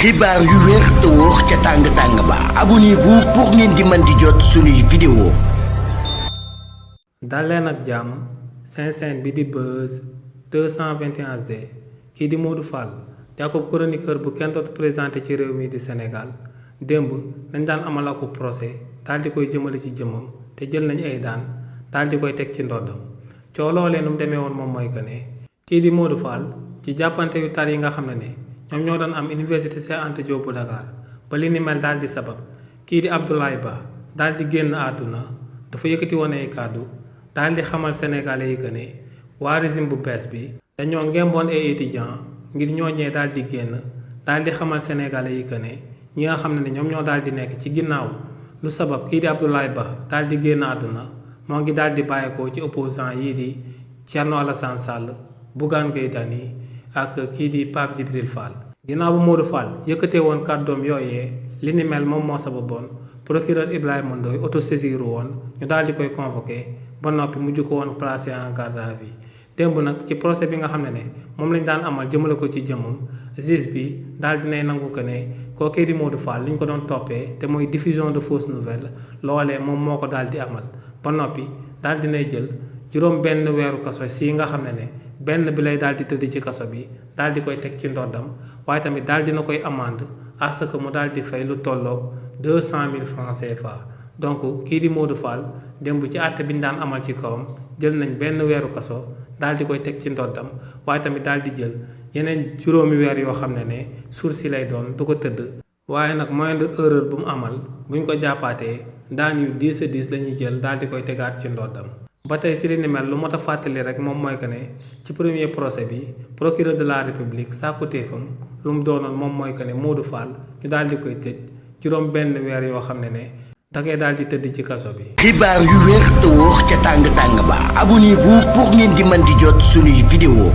xibaar yu wér te wóor ca tàng ba abonnez-vous pour ngeen di mën di jot suñuy vidéo. daleen ak jàmm seen bi di Buzz 221HD kii di Modou Fall di ak chroniqueur bu kenn dootu présenté ci réew mi di Sénégal démb dañ daan amal ak procès daal di koy jëmale ci jëmmam te jël nañ ay daan daal di koy teg ci ndoddam coow loolee nu mu demee woon moom mooy que ne kii di Modou Fall ci jàppante yu tar yi nga xam ne ñoom ñoo doon am université Cheikh Anta Diop bu Dakar ba li ni mel daal di sabab kii di Abdoulaye Ba daal di génn àdduna dafa yëkkati woon ay kàddu daal di xamal sénégalais yi que ne waa régime bu bees bi dañoo ngemboon ay étudiants ngir ñooñee daal di génn daal di xamal sénégalais yi que ne ñi nga xam ne ñoom ñoo daal di nekk ci ginnaaw lu sabab kii di Abdoulaye Ba daal di génn àdduna moo ngi daal di bàyyeekoo ci opposant yii di Thierno Alassane Sall Bougane Gueye Dany ak kii di Pape Djibril Fall ginnaaw bu Modou Fall yëkkatee woon kàddoom yooyee li ni mel moom moo sababoon procureur Ibrahima Ndoye autosaisir woon ñu daal di koy convoqué ba noppi mujj ko woon placé en garde à vue démb nag ci procès bi nga xam ne moom lañ daan amal jëmale ko ci jëmmam juge bi daal dinay nangu que ne kookee di Modou Fall li ñu ko doon toppee te mooy diffusion de fausses nouvelles loolee moom moo ko daal di amal ba noppi daal dinay jël juróom benn weeru kaso si nga xam ne benn bi lay daal di tëdd ci kaso bi daal di koy teg ci ndoddam waaye tamit daal dina koy amende à ce que mu daal di fay lu tolloog 200 000 francs CFA donc kii di Modou Fall démb ci àtte bi ñu daan amal ci kawam jël nañ benn weeru kaso daal di koy teg ci ndoddam waaye tamit daal di jël yeneen juróomi weer yoo xam ne sursis lay doon du ko tëdd waaye nag moindre erreur bu mu amal buñ ko jàppaatee daan yu 10 la ñuy jël daal di koy tegaat ci ndoddam. ba tey si li ni mel lu mot a fàttali rek moom mooy que ne ci premier procès bi procureur de la république sàkkuteefam lu mu doonoon moom mooy que ne Modou Fall ñu daal di koy tëj juróom benn weer yoo xam ne da ngay daal di tëdd ci kaso bi. xibaar yu wér te wóor ca tàng ba abonnez-vous pour ngeen di mën di jot suñuy vidéo.